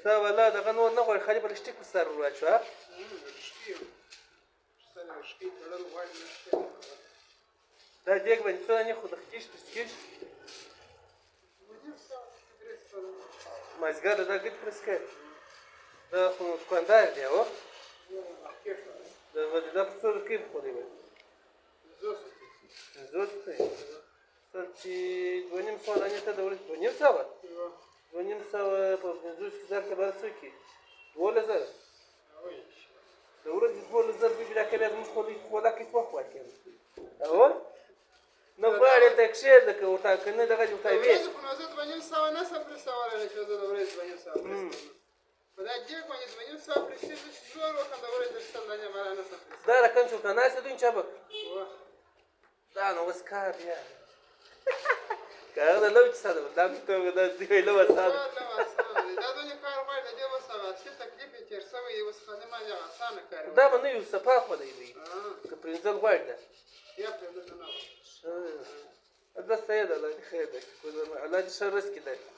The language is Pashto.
ستا والا دغه نور نه غواړي، خالي پلاستیک په سر ور واچوه. دا دیګ باندې څه دانې خو د خکیش پسکیش مازدیګر دا ګډ پرس کړ. دا خو دوکاندار دی او دا په څو روپۍ خو دی؟ 50 روپۍ. سل چې 250 دانې ته د ورځې 250، 250 په 50 کې زر ته بر څو کې 12,000 د ورځې 12,000 روپۍ. بیا کله زموږ خو خوراک هېڅ وخت ورکوي او نه غواړي ته کښېږده که ورته که نه دغه دې ورته وي. خو نو زه 250 نه سم پرېسولی چې زه د ورځې 250 پرېستم. په دا دیګ باندې 250 پرېسېږي چې زور وکړم د ورځې 100 دانې به را نه سم پرېستلی. دا رقم چې ورته ناست دی چا به دا نو اوس کار بیا که هغه د لو چې ساده دا مې ته دا دی لو اسانه. دا دونې کار غواړي، د دې اوس هغه اصلي تکلیف یې تېر شوی دی، اوس خالي ما دغه اسانه کار. دا به نه یو صفا خولی دی که پرنځل غواړي دا بیا پرېنځل نه غواړي. دا صحیح ده. الله دې خیر درکړي، الله دې ښه رزق درکړي.